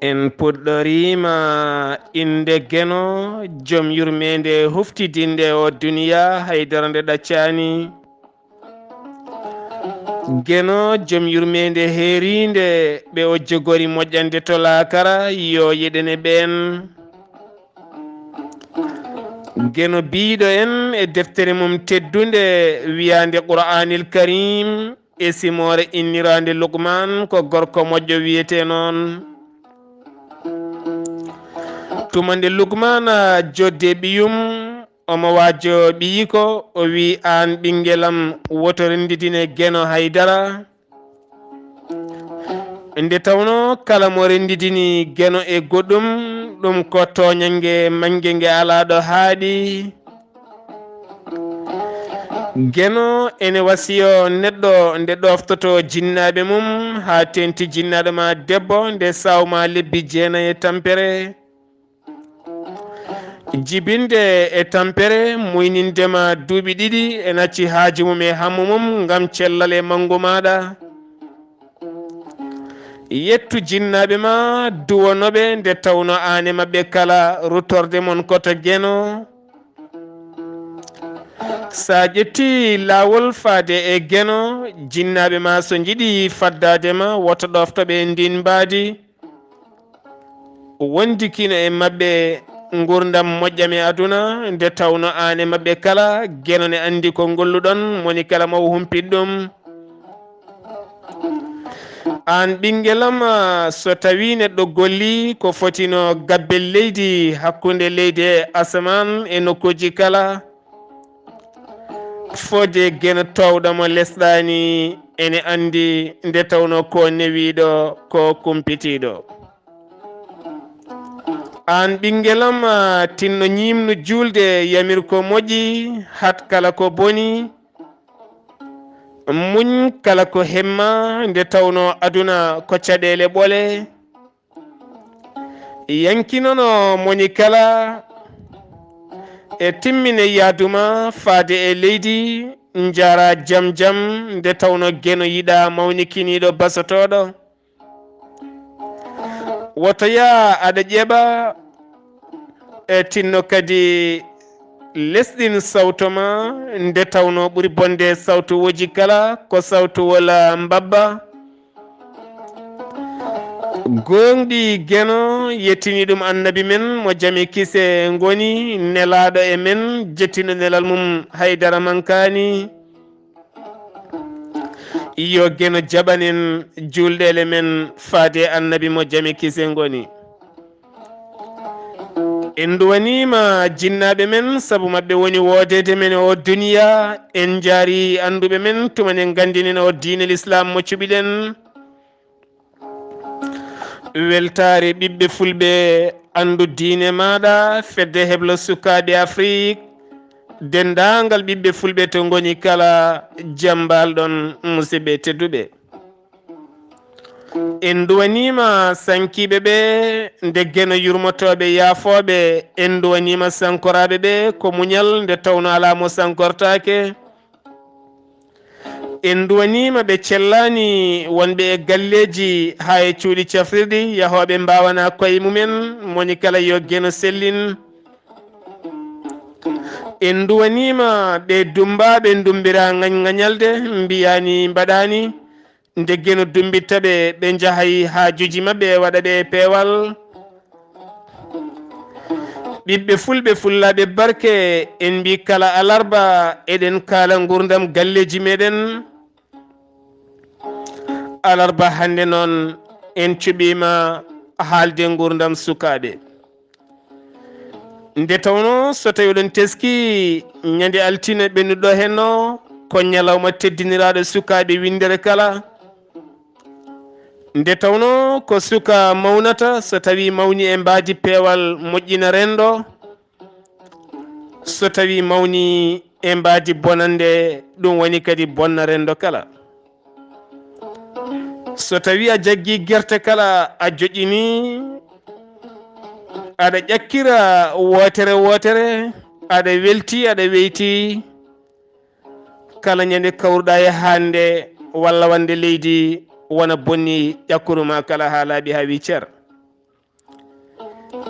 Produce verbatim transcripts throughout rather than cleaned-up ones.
En puɗɗoriima innde Geno, jom yurmeende huftidinde o duniya, haydara nde ɗaccaani. Geno, jom yurmeende heeriinde, ɓe o jogori moƴƴande to laakara, yo yeɗene ɓeen. Geno biyɗo en e deftere mum teddunde wiyaande Qur'aanil Kariim, e simoore inniraande Lukmaan, ko gorko moƴƴo wiyetee noon. Tuma nde Lukmaana jodde ɓiyum, omo waajo ɓiyiko, o wi'i, "Aan ɓinngel am, woto renndidine Geno hay dara." Nde tawnoo kala mo renndidini Geno e goɗɗum, ɗum ko tooñannge mannge nge alaa ɗo haaɗi. Geno ene wasiyo neɗɗo nde ɗoftotoo jinnaaɓe mum, haa teeŋti jinnaaɗo ma debbo, nde sawma lebbi jeenayi e tampere. Jibinde e tampere, muyninde ma duuɓi ɗiɗi, ene acci haaju mum e hammu mum ngam cellal e manngu maaɗa. Yettu jinnaaɓe ma, duwono ɓe, nde tawnoo aan e maɓɓe kala, ruttorde mon ko to Geno. So a ƴetti laawol faade e Geno, jinnaaɓe ma so njiɗi faddaade ma, woto ɗofto ɓe e ndiin mbaadi. Wondi kino e maɓɓe nguurndam moƴƴam e aduna, nde tawnoo aan e maɓɓe kala, Geno ne anndi ko ngolluɗon, moni kala mo o humpit ɗum. Aan ɓinngel am, so tawii neɗɗo golli ko fotino gabbel leydi hakkunde leydi e asamaan e nokkuuji kala, fodde Geno toowɗo mo lesɗaani ene anndi, nde tawnoo ko newiiɗo, ko kumpitiiɗo. Aan ɓinngel am, tinno ñiimnu juulde, yamir ko moƴƴi, hat kala ko boni, muñ kala ko hemma, nde tawnoo aduna ko caɗeele ɓole. Yankinono moni kala e timmine yaadu ma faade e leydi, njaara jam jam, nde tawnoo Geno yiɗaa mawnikiniiɗo basotooɗo. Woto yaa aɗa ƴeeɓa, e tinno kadi lesɗin sawto ma, nde tawnoo ɓuri bonde sawtuwooji kala ko sawtuwol mbabba. Gooŋɗi Geno, yettini ɗum Annabi men mo jam e kise ngoni, nelaaɗo e men, jettindo nelal mum haydara mankaani. Yo Geno jaɓan en juulɗeele men faade e Annabi mo jam e kise ngoni. En nduwaniima jinnaaɓe men, sabu maɓɓe woni woodeede men e oo duniya. En njaari annduɓe men, tuma en nganndini en oo diine Lislaam mo cuɓiɗen. Weltaare ɓiɓɓe fulɓe, anndu diine maaɗa, fedde heblo sukaaɓe Afrik, denndaangal ɓiɓɓe fulɓe to ngoni kala, jam mbaal-ɗon, musidɓe tedduɓe. En nduwaniima sankiiɓe ɓe, nde Geno yurmotooɓe, yaafooɓe. En nduwaniima sankoraaɓe ɓe ko muñal, nde tawnoo alaa mo sankortaake. En nduwaniima ɓe cellaani, wonɓe e galleeji haa e cuuɗi cafrirɗi, yahooɓe mbaawanaa koye mumen, moni kala yo Geno sellin. En nduwaniima ɓe dummbaaɓe, ndummbiraa ŋañ-ŋañalde, mbiyaani mbaɗaani. Nde Geno dummbitta ɓe, ɓe njahay haajuuji maɓɓe, waɗa ɓe e peewal. Ɓiɓɓe fulɓe, fullaaɓe barke, en mbii kala alarba eɗen kaala nguurndam galleeji meɗen. Alarba hannde noon, en cuɓiima haalde nguurndam sukaaɓe. Nde tawnoo, so tawii oɗon teskii, ñande altine ɓennuɗo heen o, ko ñalawma teddiniraaɗo sukaaɓe winndere kala. Nde tawnoo, ko suka mawnata, so tawii mawni e mbaadi peewal, moƴƴina renndo. So tawii mawni e mbaadi bonannde, ɗum woni kadi bonna renndo kala. So tawii a jaggii gerte kala, a joƴƴinii, aɗa ƴakkira wootere wootere, aɗa weltii, aɗa weytii, kala ñande kawruɗaa e haande walla wonde leydi, wona bonni ƴakkuru ma kala haa laaɓi haa wii cer.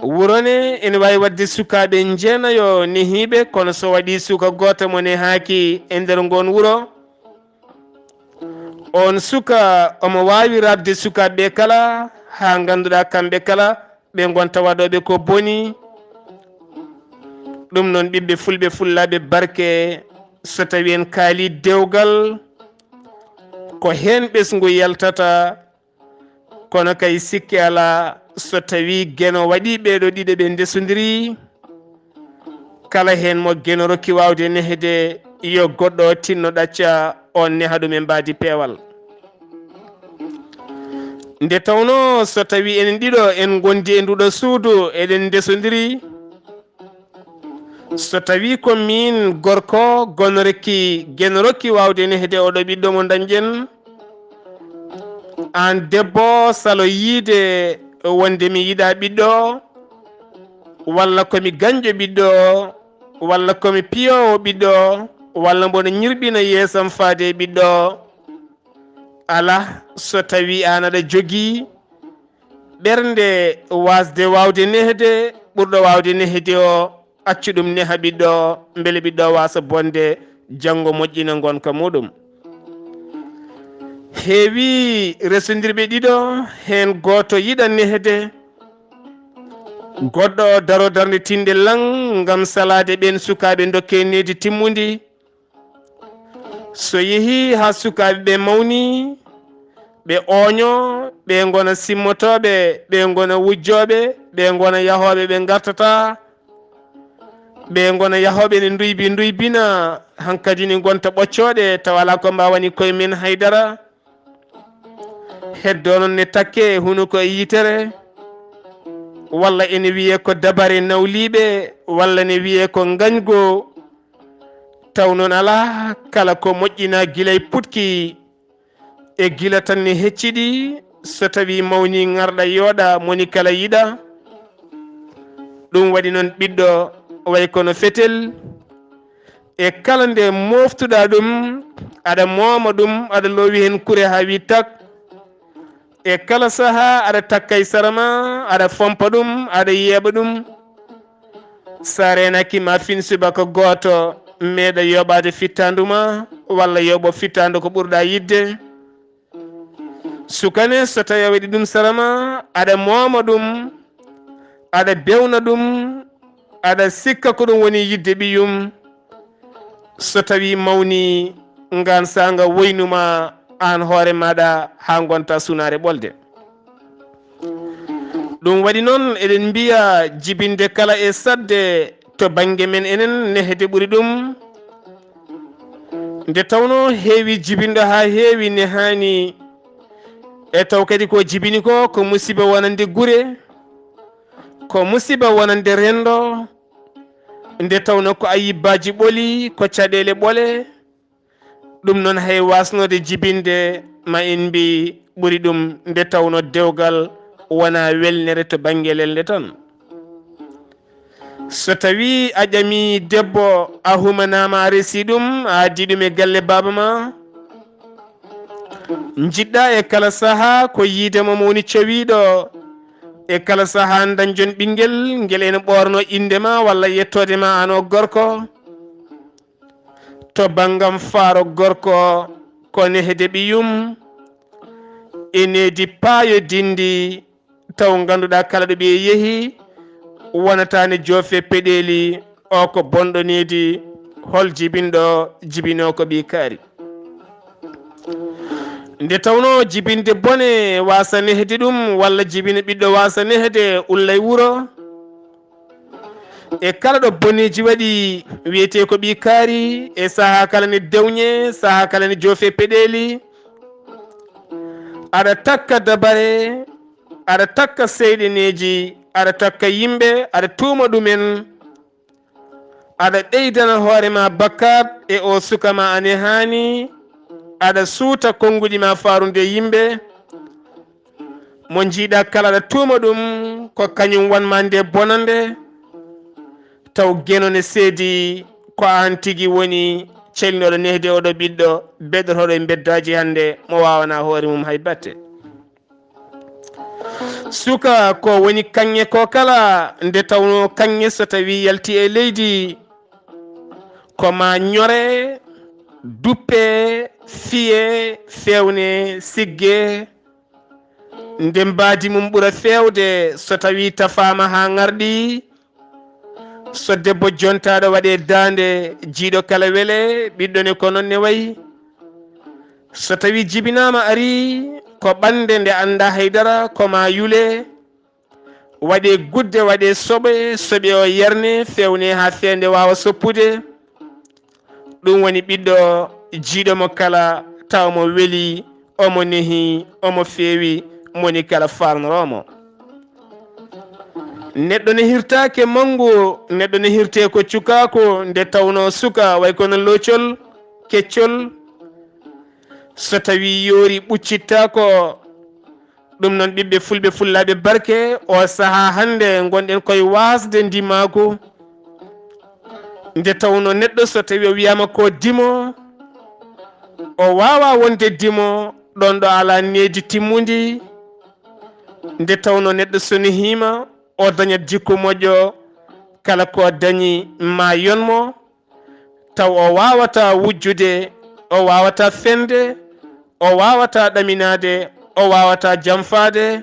Wuro ne ene waawi waɗde sukaaɓe njeenayo nehiiɓe, kono so waɗii suka gooto mo nehaaki e nder ngoon wuro, oon suka omo waawi raɓde sukaaɓe ɓe kala, haa ngannduɗaa kamɓe kala ɓe ngonta waɗooɓe ko boni. Ɗum noon, ɓiɓɓe fulɓe, fullaaɓe barke, so tawii en kaalii dewgal, ko heen ɓesngu yaltata. Kono kay, sikke alaa, so tawii Geno waɗii ɓee ɗoo ɗiɗo ɓe ndesondirii, kala heen mo Geno rokki waawde nehde, yo goɗɗo o tinno ɗacca, oon neha ɗum e mbaadi peewal. Nde tawnoo, so tawii enen ɗiɗo en ngondi e nduɗo suudu, eɗen ndesondiri, so tawii ko miin gorko, Gono rokki, Geno rokki waawde nehde oɗo ɓiɗɗo mo ndañɗen, aan debbo, salo yiide wonde mi yiɗaa ɓiɗɗo, walla ko mi gañƴo ɓiɗɗo, walla ko mi piyoowo ɓiɗɗo, walla mboɗo ñirɓina yeesam faade e ɓiɗɗo. Alaa, so tawii aan aɗa jogii ɓernde waasde waawde nehde, ɓurɗo waawde nehde o, accu ɗum neha ɓiɗɗo o, mbele ɓiɗɗo o waasa bonde, janngo moƴƴina ngonka muuɗum. Heewii resondirɓe ɗiɗo, heen gooto yiɗa nehde, goɗɗo o daro darnde tinnde laŋ ngam salaade ɓeen sukaaɓe, ndokkee nehdi timmundi. So yehii haa sukaaɓe ɓe mawni, ɓe ooño, ɓe ngona simmotooɓe, ɓe ngona wujjooɓe, ɓe ngona yahooɓe ɓe ngartataa, ɓe ngona yahooɓe ne nduybi nduybina, hankadi ne ngonta ɓoccooɗe, tawa alaa ko mbaawani koye men hay dara. Heddoo noon ne takkee hunuko e yitere, walla ene wiyee ko dabare nawliiɓe, walla ne wiyee ko ngañgu. Taw noon alaa, kala ko moƴƴinaa gila e puɗki, e gila tan ne hecciɗi, so tawii mawnii ŋarɗa yooɗa, moni kala yiɗa. Ɗum waɗi noon ɓiɗɗo way kono fetel, e kala nde mooftuɗaa ɗum, aɗa mooma ɗum, aɗa loowi heen kure haa wii tak. E kala sahaa aɗa takka e sara ma, aɗa fompa ɗum, aɗa yeeɓa ɗum. So a reenaaki ma fin subaka gooto meeɗa yooɓaade fittaandu ma, walla yooɓo fittaandu ko ɓurɗaa yiɗde. Suka ne, so tawii a waɗi ɗum sara ma, aɗa mooma ɗum, aɗa bewna ɗum, aɗa sikka ko ɗum woni yiɗde ɓiyum. So tawii mawnii, ngaan saanga woynuma aan hoore maaɗa haa ngonta sunaare ɓolde. Ɗum waɗi noon, eɗen mbiya jibinde kala e saɗde to bannge men enen, nehde ɓuri ɗum. Nde tawnoo heewi jibinɗo haa heewi nehaani, e taw kadi ko jibini ko, ko musiba wonande gure, ko musiba wonande renndo, nde tawnoo ko ayibbaaji ɓoli, ko caɗeele ɓole. Ɗum noon, hay waasnoode jibinde, ma en mbi ɓuri ɗum, nde tawnoo dewgal wonaa welnere to bannge lelnde tan. So tawii a ƴamii debbo, a humanaama, a resii ɗum, a addii ɗum e galle baaba ma, njiɗɗaa e kala sahaa ko yiide mo, mo woni cowiiɗo, e kala sahaa dañjon ɓinngel, ngel ene ɓoornoo innde ma walla yettoode ma, aan o gorko. To banngam faaro gorko, ko nehde ɓiyum e nehdi paayodinndi, taw ngannduɗaa kala ɗo ɓiye yehi, wonata ne joofe peɗeeli, o ko bonɗo nehdi, hol jibinɗo, jibinoo ko ɓii kaari. Nde tawnoo jibinde bone waasa nehde ɗum, walla jibina ɓiɗɗo waasa nehde ullay wuro, e kala ɗo boneeji waɗi, wiyetee ko ɓii kaari, e sahaa kala ne dewñe, sahaa kala ne joofe peɗeeli. Aɗa takka dabare, aɗa takka seyɗeneeji, aɗa takka yimɓe, aɗa tuuma ɗumen. Aɗa ɓeydana hoore ma bakkaat e o suka ma a nehaani, aɗa suuta konnguɗi ma faarunde yimɓe. Mo njiiɗa kala aɗa tuuma ɗum, ko kañum wonma nde bonande. Taw Geno ne seedi ko aan tigi woni celnooɗo nehdi oɗo ɓiɗɗo, beɗotooɗo e mbeddaaji hannde, mo waawanaa hoore mum hay batte. Suka ko woni kaŋŋe ko kala, nde tawnoo kaŋŋe so tawii yaltii e leydi, ko maa ñoree, duppee, fiyee, feewnee, siggee, nde mbaadi mum ɓura feewde, so tawii tafaama haa ŋarɗi, so debbo jontaaɗo waɗee daande, jiyɗo kala welee, ɓiɗɗo ne ko noon ne wayi. So tawii jibinaama arii, ko ɓannde nde anndaa hay dara, ko maa yulee, waɗee gudde, waɗee soɓe, soɓe o yerne, feewnee haa feende waawa soppude. Ɗum woni ɓiɗɗo jiyɗo mo kala, tawa mo weli, omo nehi, omo feewi, moni kala faarnoroo mo. Neɗɗo nehirtaake manngu, neɗɗo nehirtee ko cukaaku, nde tawnoo suka way kono loocol keccol, so tawii yoori ɓuccittaako. Ɗum noon, ɓiɓɓe fulɓe fullaaɓe barke, o sahaa hannde ngonɗen koye waasde ndimaagu. Nde tawnoo neɗɗo so tawii o wiyaama ko dimo, o waawaa wonde dimo ɗoon ɗo alaa needi timmundi. Nde tawnoo neɗɗo so nehiima, o dañat jikku moƴƴo, kala ko dañi maa yon mo, taw o waawataa wujjude, o waawataa fende, o waawataa ɗaminaade, o waawataa jamfaade.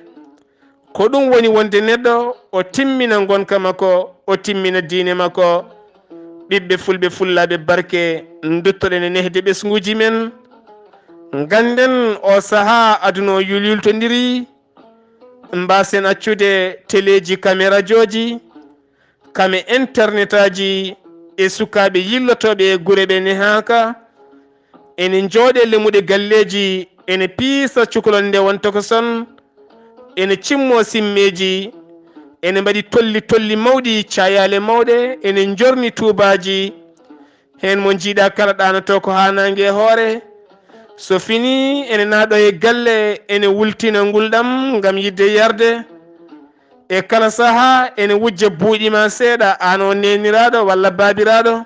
Ko ɗum woni wonde neɗɗo, o timmina ngonka makko, o timmina diine makko. Ɓiɓɓe fulɓe fullaaɓe barke, nduttoɗen e nehde ɓesnguuji men. Ngannden o sahaa aduna o yulyultondiri, mbaasen accude teleeji, kamerajooji, kame internetaaji e sukaaɓe yillotooɓe e gure ɓe nehaaka, ene njooɗee lemuɗe galleeji, ene piisa cukalon nde wonta ko son, ene cimmoo simmeeji, ene mbaɗi tolli tolli mawɗi, caayaale mawɗe, ene njorni tuubaaji. Heen mo njiiɗaa kala ɗaanotoo ko haa naange e hoore. So finii, ene naaɗoo e galle, ene wultina ngulɗam ngam yiɗde yarde. E kala sahaa, ene wujja buuɗi maa seeɗa, aan o neeniraaɗo walla baabiraaɗo.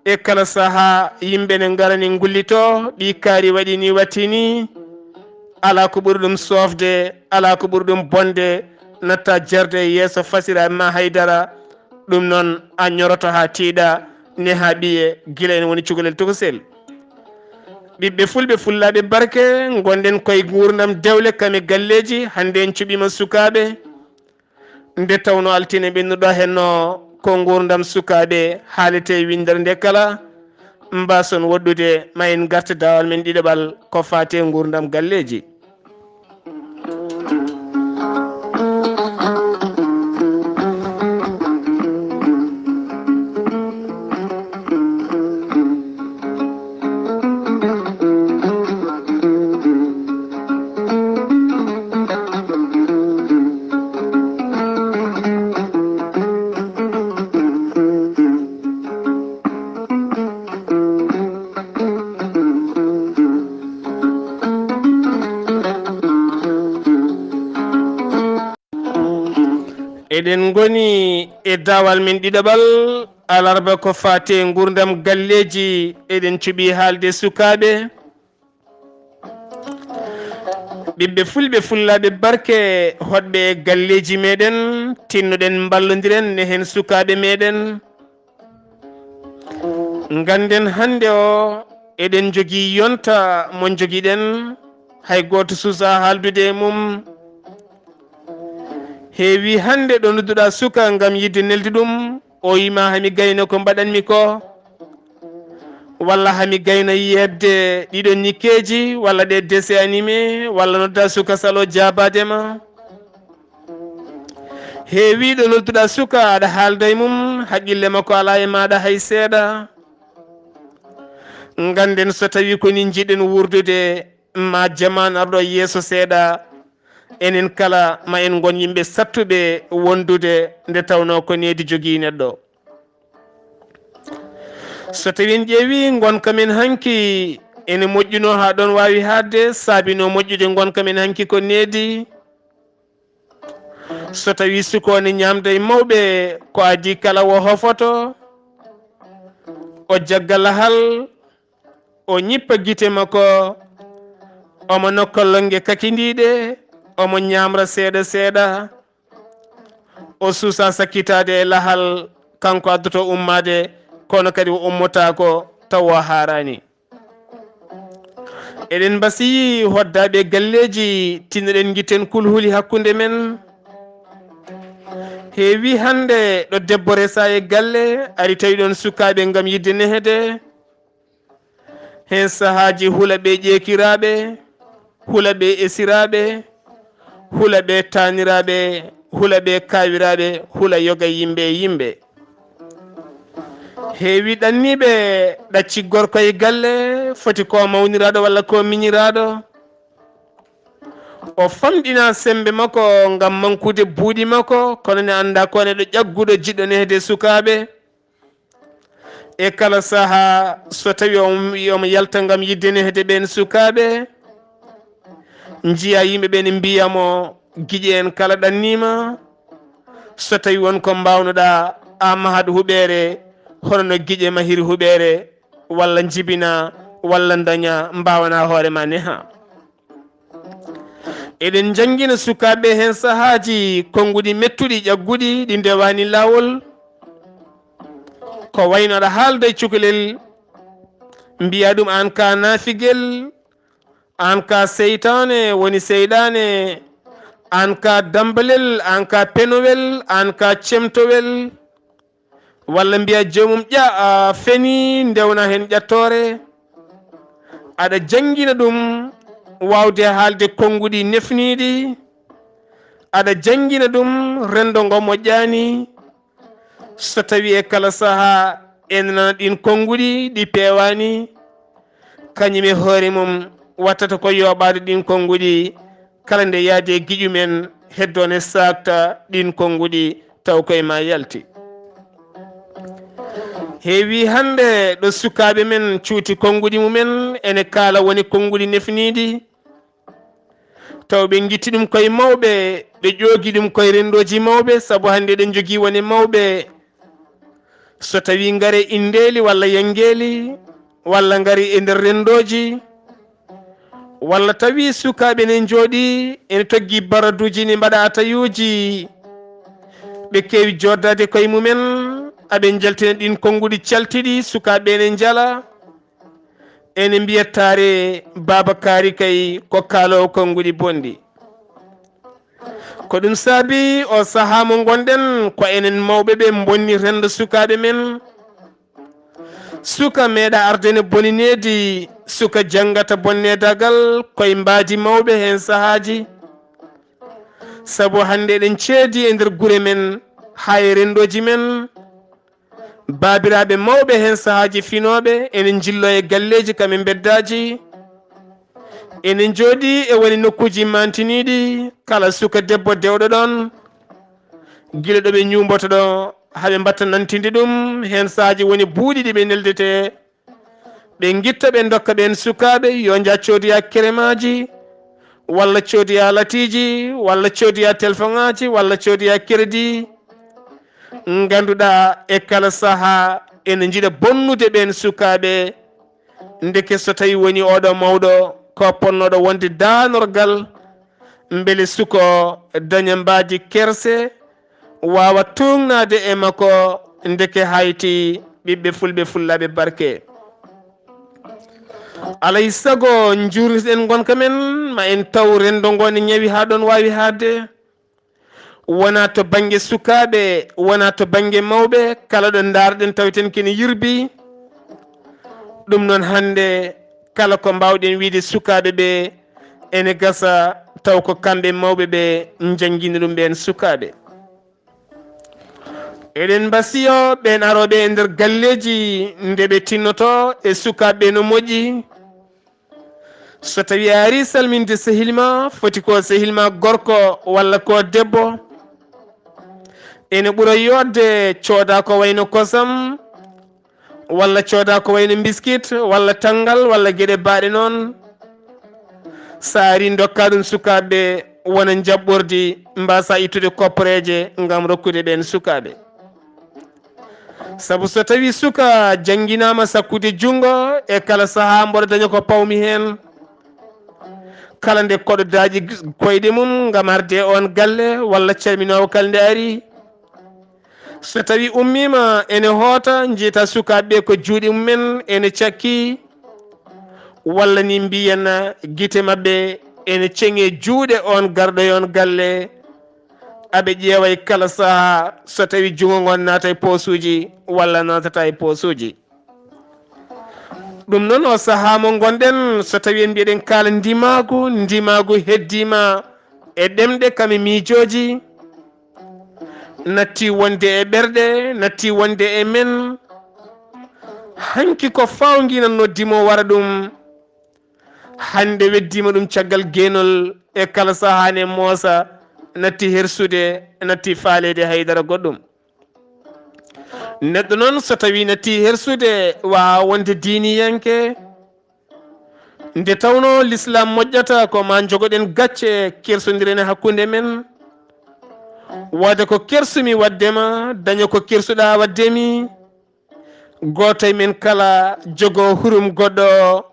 E kala sahaa, yimɓe ne ngarani ngullitoo, ɓii kaari waɗi nii, watti nii. Alaa ko ɓuri ɗum soofde, alaa ko ɓuri ɗum bonde, natta jarde e yeeso, fasira maa hay dara. Ɗum noon, a ñoroto haa tiiɗa, neha ɓiye, gila ene woni cukalel tokosel. Ɓiɓɓe fulɓe fullaaɓe barke, ngonɗen koye nguurndam dewle kame galleeji, hannde en cuɓiima sukaaɓe. Nde tawnoo altine ɓennuɗo heen o ko nguurndam sukaaɓe haaletee winndere nde kala, mbaason woɗɗude ma en ngarta daawal men ɗiɗaɓal ko faati e nguurndam galleeji. Eɗen ngoni e daawal men ɗiɗaɓal, alarba ko faati e nguurndam galleeji. Eɗen cuɓii haalde sukaaɓe, ɓiɓɓe fulɓe fullaaɓe barke, hoɗɓe e galleeji meɗen, tinnoɗen mballondiren ne heen sukaaɓe meɗen. Ngannden hannde o, eɗen njogii yonta mo njogiɗen, hay gooto suusaa haaldude e mum. Heewi hannde ɗo nodduɗaa suka ngam yiɗde neldi ɗum, o wii ma hami gayno ko mbaɗanmi ko, walla hami gayno yeeɓde ɗiɗo nikkeeji, walla ɗe dessin animé, walla nodda suka salo jaabaade ma. Heewi ɗo nodduɗaa suka, aɗa haalda e mum, haqqille makko alaa e maaɗa hay seeɗa. Ngannden so tawii ko nii njiɗɗen wuurdude, ma jamaan arɗo yeeso seeɗa, enen kala ma en ngon yimɓe sattuɓe wondude nde tawnoo ko needi jogii neɗɗo. So tawii en ƴeewii ngonka men hanki, ene moƴƴunoo haa ɗoon waawi haaɗde, saabinoo moƴƴude ngonka men hanki ko needi. So tawii suka o ne ñaamda e mawɓe, ko adii kala o hofoto, o jagga lahal, o ñippa gite makko, omo nokka lonnge kakindiiɗe, omo ñaamra seeɗa seeɗa, o suusa sakkitaade e lahal, kanko addoto ummaade, kono kadi o ummotaako tawa o haaraani. Eɗen mbasiyi hoddaaɓe galleeji, tinnoɗen ngitten kulhuli hakkunde men. Heewi hannde ɗo debbo resa e galle, ari tawi ɗon sukaaɓe ngam yiɗde nehde. Heen sahaaji hula ɓe ƴeekiraaɓe, hula ɓe esiraaɓe, hula ɓe taaniraaɓe, hula ɓe kaawiraaɓe, hula yoga yimɓe e yimɓe. Heewi ɗanniiɓe ɗacci gorko e galle, foti ko mawniraaɗo walla ko miñiraaɗo. O famɗina semmbe makko ngam mankude buuɗi makko, kono ne annda ko neɗɗo ƴagguɗo jiɗɗo nehde sukaaɓe. E kala saha, so tawi on wi omo yalta ngam yiɗde nehde ɓeen sukaaɓe, njiya yimɓe ɓe ne mbiya mo, giƴe en kala ɗanniima. So tawi won ko mbawnoɗa, a mahat huɓeere, hono no giƴe mahiri huɓeere, walla njibina, walla ndaña, mbawana hoore ma neha. Eɗen njanngina sukaaɓe heen sahaaji konnguɗi mettuɗi ƴagguɗi ɗi ndewaani laawol. Ko wayno aɗa haalda e cukalel, mbiya ɗum aan ka naafigel, aan ka seytaane woni seyɗaane, aan ka dambalel, aan ka penowel, aan ka cemtowel. Walla mbiya joomum ƴa, a feni, ndewna heen ƴattoore. Aɗa janngina ɗum waawde haalde konnguɗi nefniiɗi. Aɗa janngina ɗum renndo ngo moƴƴaani. So tawi e kala saha ene nana ɗin konnguɗi ɗi peewaani, kañum e hoore mum wattata ko yooɓaade ɗin konnguɗi, kala nde yaadi e giƴu men, heddo ne saakta ɗin konnguɗi, taw koye ma yalti. Heewi hannde ɗo sukaaɓe men cuuti konnguɗi mumen, ene kaala woni konnguɗi nefniiɗi, taw ɓe ngitti ɗum koye mawɓe, ɓe ƴoogi ɗum koye renndooji mawɓe, sabu hannde eɗen njogii woni mawɓe. So tawi ngare inndeeli walla yanngeeli, walla ngari e nder renndooji, walla tawi sukaaɓe ne njooɗii ene toggi baraduuji, ne mbaɗa atayuuji, ɓe keewi jooɗdaade koye mumen, aɓe njaltina ɗin konnguɗi caltiɗi, sukaaɓe ne njala. Ene mbiya taare Baaba Kaari kay ko kaaloowo konnguɗi bonɗi. Ko ɗum saabi o sahaa mo ngonɗen, ko enen mawɓe ɓe mbonni renndo sukaaɓe men. Suka meeɗa arde ne boni needi, suka janngata bonneedagal koye mbaadi mawɓe heen sahaaji. Sabu hannde eɗen ceedi e nder gure men, haa e renndooji men. Baabiraaɓe mawɓe heen sahaaji finooɓe ene njillo e galleeji kam e mbeddaaji. Ene njooɗii e woni nokkuuji mantiniiɗi, kala suka debbo dewɗo ɗoon, gila ɗo ɓe ñuumboto ɗo, haa ɓe mbatta nantinde ɗum, heen sahaaji woni buuɗi ɗi ɓe neldetee. Ɓe ngitta ɓe ndokka ɓeen sukaaɓe, yo njah coodoya keremaaji, walla coodoya latiiji, walla coodoya telefoŋaaji, walla coodoya keredi. Ngannduɗaa e kala sahaa ene njiɗa bonnude ɓeen sukaaɓe. Ndeke so tawi woni oɗo mawɗo ko ponnooɗo wonde daanorgal, mbele suka o daña mbaadi kerse, waawa tuugnaade e makko, ndeke hayti ɓiɓɓe fulɓe fullaaɓe barke. Alay sago njuurniten ngonka men, ma en taw renndo ngo ne ñawi haa ɗoon waawi haaɗde. Wonaa to bannge sukaaɓe, wonaa to bannge mawɓe, kala ɗo ndaarɗen tawten kene yirbi. Ɗum noon hannde kala ko mbaawɗen wiyde sukaaɓe ɓe ene gasa taw ko kamɓe mawɓe ɓe njanngini ɗum ɓeen sukaaɓe. Eɗen mbasiyo ɓeen arooɓe e nder galleeji nde ɓe tinnoto e sukaaɓe ɓe no moƴƴi. So tawi a ari salminde sehil ma, foti ko sehil ma gorko walla ko debbo. Ene ɓura yooɗde cooda ko wayno kosam, walla cooda ko wayno biskit, walla tanngal, walla geɗe baaɗe noon. So a ari ndokka ɗum sukaaɓe, wona njaɓɓordi, mbasa ittude kopporeeje ngam rokkude ɓeen sukaaɓe. Sabu so tawi suka jannginaama sakkude junngo, e kala sahaa mboɗo daña ko pawmi heen. kala nde koɗo daaƴi koyɗe mum ngam arde e oon galle walla calminoowo kala nde ari. So tawii ummiima ene hoota, njiyata sukaaɓe ɓe ko juuɗe mumen ene cakki, walla ni mbiyen gite maɓɓe ene ceŋe juuɗe oon garɗo e oon galle. Aɓe ƴeewa e kala sahaa so tawii junngo ngon naata e poosuuji walla naatata e poosuuji. Ɗum noon, o sahaa mo ngonɗen, so tawii en mbiyeɗen kaala ndimaagu, ndimaagu heddiima e ɗemɗe kam e miijooji, natti wonde e ɓerɗe, natti wonde e men. Hanki ko faaw nginan noddi mo wara ɗum. Hannde weddiima ɗum caggal geenol e kala sahaa ne moosa, natti hersude, natti faaleede haydara goɗɗum. Neɗɗo noon, so tawii natti hersude, waawa wonde diiniyanke. Nde tawnoo Lislaam moƴƴata ko maa njogoɗen gacce, kersondiren e hakkunde men. Waɗa ko kersumi waɗde ma, daña ko kersuɗaa waɗde mi. Gooto e men kala jogoo hurum goɗɗo,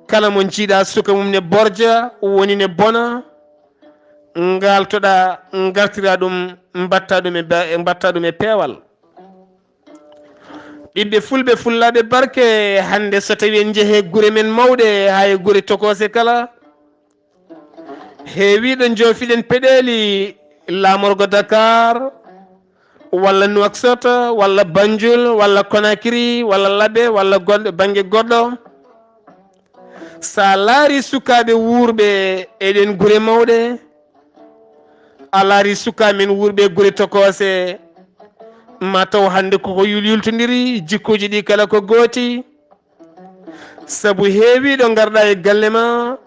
kala mo njiiɗaa suka mum ne borja, woni ne bona, ngaaltoɗaa, ngartiraa ɗum, mbaɗtaa ɗum e ba-, mbaɗtaa ɗum e peewal. Ɓiɓɓe fulɓe, fullaaɓe barke, hannde so tawii en njehee gure men mawɗe, haa e gure tokoose kala, heewiiɗo njoofiɗen peɗeeli laamorgo Dakar, walla Nouakchott, walla Banjul, walla Conakry, walla Labe, walla goɗɗo, bannge goɗɗo. So a laarii sukaaɓe wuurɓe e ɗeen gure mawɗe, a laarii sukaaɓe men wuurɓe e gure tokoose, ma taw hannde koko yulyultondiri, jikkuuji ɗi kala ko gooti. Sabu heewiiɗo ngarɗaa e galle ma,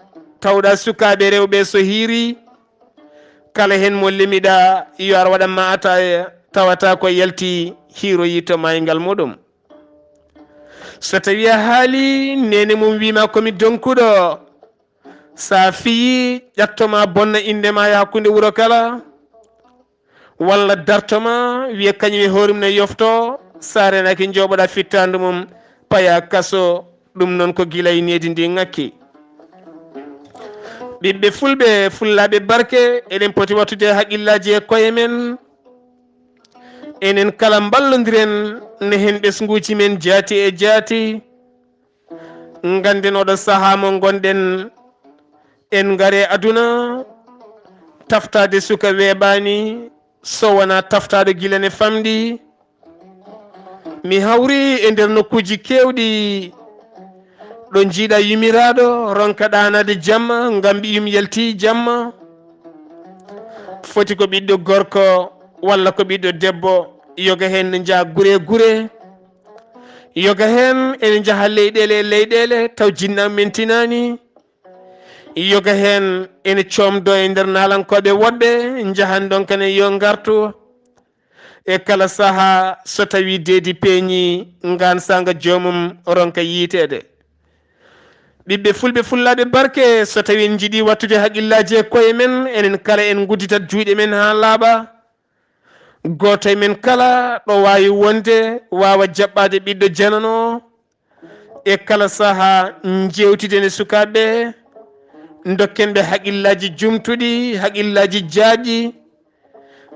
tawɗaa sukaaɓe rewɓe so hiiri, kala heen mo lemiɗaa yo ar waɗan ma ataaya, tawata ko yalti hiiroyi to maayngal muɗum. So tawii a haalii, neene mum wii ma ko mi donkuɗo, so a fiyii, ƴatto ma bonna innde ma e hakkunde wuro kala. Walla darto ma, wiya kañum e hoore mum ne yofto, so a renaaki njooɓoɗaa fittaandu mum, payaa kaso, ɗum noon ko gila e needi ndi ŋakki. Ɓiɓɓe fulɓe, fullaaɓe barke, eɗen poti wattude haqqillaaji e koye men. Enen kala mballondiren ne heen ɓesnguuji men jaati e jaati. Ngannden oɗo sahaa mo ngonɗen, en ngare aduna, taftaade suka weeɓaani, so wonaa taftaade gila ne famɗi. Mi hawri e nder nokkuuji keewɗi, ɗo njiiɗa yumiraaɗo, ronka ɗaanaade jamma, ngam ɓiyum yalti jamma. Foti ko ɓiɗɗo gorko walla ko ɓiɗɗo debbo, yoga heen ne njaha gure gure. Yoga heen ene njaha leyɗeele e leyɗeele, taw jinnaaɓe men tinaani. Yoga heen ene coomdoo e nder naalankooɓe woɗɓe, njahan ɗon kane yo ngartu. E kala sahaa, so tawii deedi peeñi, ngaan saanga joomum ronka yiyteede. Ɓiɓɓe fulɓe, fullaaɓe barke, so tawii en njiɗii wattude haqqillaaji e koye men, enen kala en ngudditat juuɗe men haa laaɓa. Gooto e men kala ɗo waawi wonde, waawa jaɓɓaade ɓiɗɗo janano. E kala sahaa, njeewtiden e sukaaɓe, ndokken ɓe haqqillaaji jumtuɗi, haqqillaaji jaajɗi.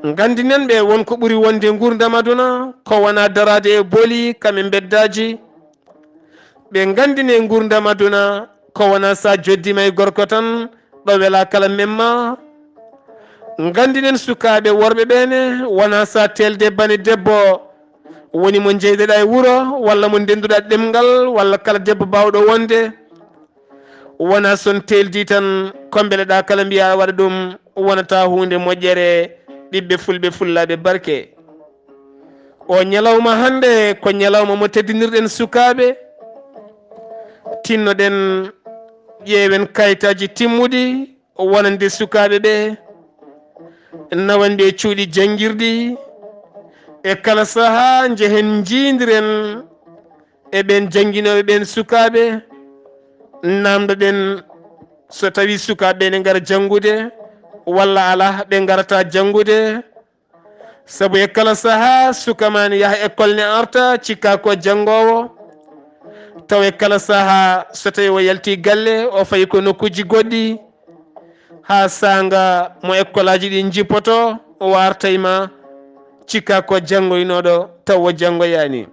Nganndinen ɓe won ko ɓuri wonde nguurndam aduna, ko wonaa daraade e booli kam e mbeddaaji. Ɓe nganndine nguurndam aduna, ko wonaa so a joddiima e gorko tan, ɗo welaa kala memma. Nganndinen sukaaɓe worɓe ɓee ne, wonaa so a teelde bane debbo, woni mo njeydeɗaa e wuro, walla mo ndennduɗaa ɗemngal, walla kala debbo baawɗo wonde. Wonaa so on teeldii tan, ko mbeleɗaa kala mbiyaa aɗa waɗa ɗum, wonata huunde moƴƴere, ɓiɓɓe fulɓe, fullaaɓe barke. O ñalawma hannde ko ñalawma mo teddinirɗen sukaaɓe. Tinnoɗen, ƴeewen kayitaaji timmuɗi, wonande sukaaɓe ɓe, nawan ɓe cuuɗi janngirɗi. E kala sahaa, njehen njiindiren e ɓeen jannginooɓe ɓeen sukaaɓe, naamndoɗen so tawii sukaaɓe ɓe ne ngara janngude walla alaa, ɓe ngarataa janngude. Sabu e kala sahaa, suka ma ne yaha école ne arta, cikkaa ko janngoowo. Tawa e kala sahaa, so tawii o yaltii galle, o fayi ko nokkuuji goɗɗi, haa saanga mo ekkolaaji ɗi njippoto, wartay ma, cikka ko janngoynooɗo tawa janngoyaani.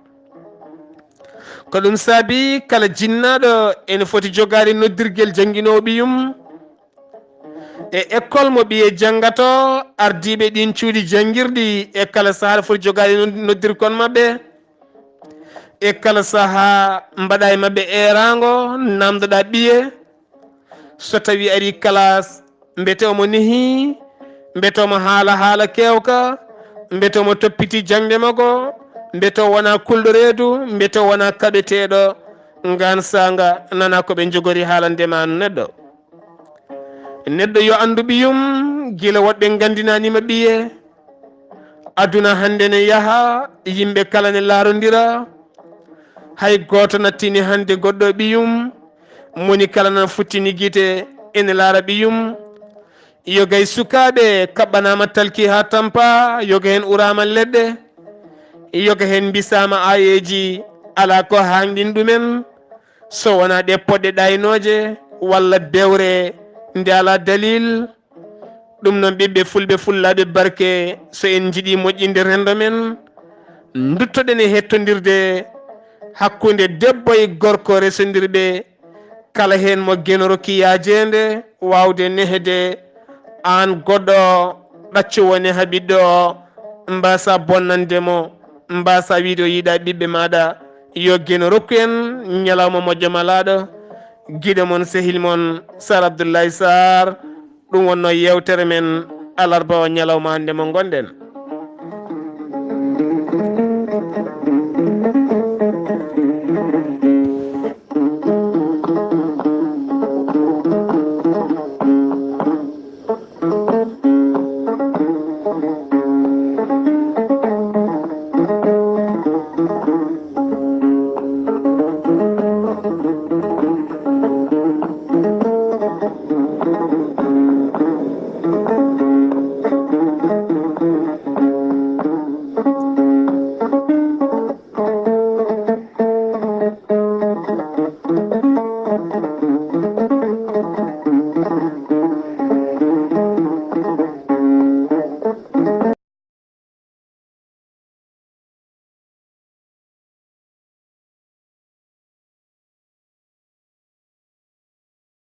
Ko ɗum saabi kala jinnaaɗo ene foti jogaade noddirgel jannginoowo ɓiyum e école mo ɓiye janngato, ardiiɓe ɗiin cuuɗi janngirɗi e kala sahaa foti jogaade nod-, noddirkon maɓɓe. E kala sahaa mbaɗa e maɓɓe eeraango, naamndoɗa ɓiye. So tawi ari kalaas, mbete omo nehi, mbete omo haala haala keewka, mbete omo toppiti jaŋde makko, mbete o wona kulɗo reedu, mbete o wona kaɓeteeɗo. Ngaan saanga nana ko ɓe njogori haalande ma neɗɗo. Neɗɗo yo anndu ɓiyum, gila woɗɓe nganndinaanima ɓiye. Aduna hannde ne yaha, yimɓe kala ne laarondira. Hay gooto nattini hannde goɗɗo ɓiyum, moni kala na futtini gite ene laara ɓiyum. Yoga e sukaaɓe kaɓɓanaama talki haa tampa, yoga heen uraama leɗɗe, yoga heen mbisaama aayeeji alaa ko haangɗin ɗumen, so wonaa ɗe poɗɗe ɗaaynooje walla bewre nde alaa dalil. Ɗum noon, ɓiɓɓe fulɓe fullaaɓe barke, so en njiɗii moƴƴinde renndo men, nduttoɗen e hettondirde hakkunde debbo e gorko resondirɓe, kala heen mo geno rokki yaajeende waawde nehde, aan goɗɗo ɗaccowo neha ɓiɗɗo o, mbaasa bonnande mo, mbaasa wiide o yiɗaa ɓiɓɓe maaɗa, yo geno rokku en ñalawma moƴƴo malaaɗo. Giɗo mon, sehil mon, Sar Abdoulaye Sarr. Ɗum wonnoo yeewtere men alarba o ñalawma hannde mo ngonɗen.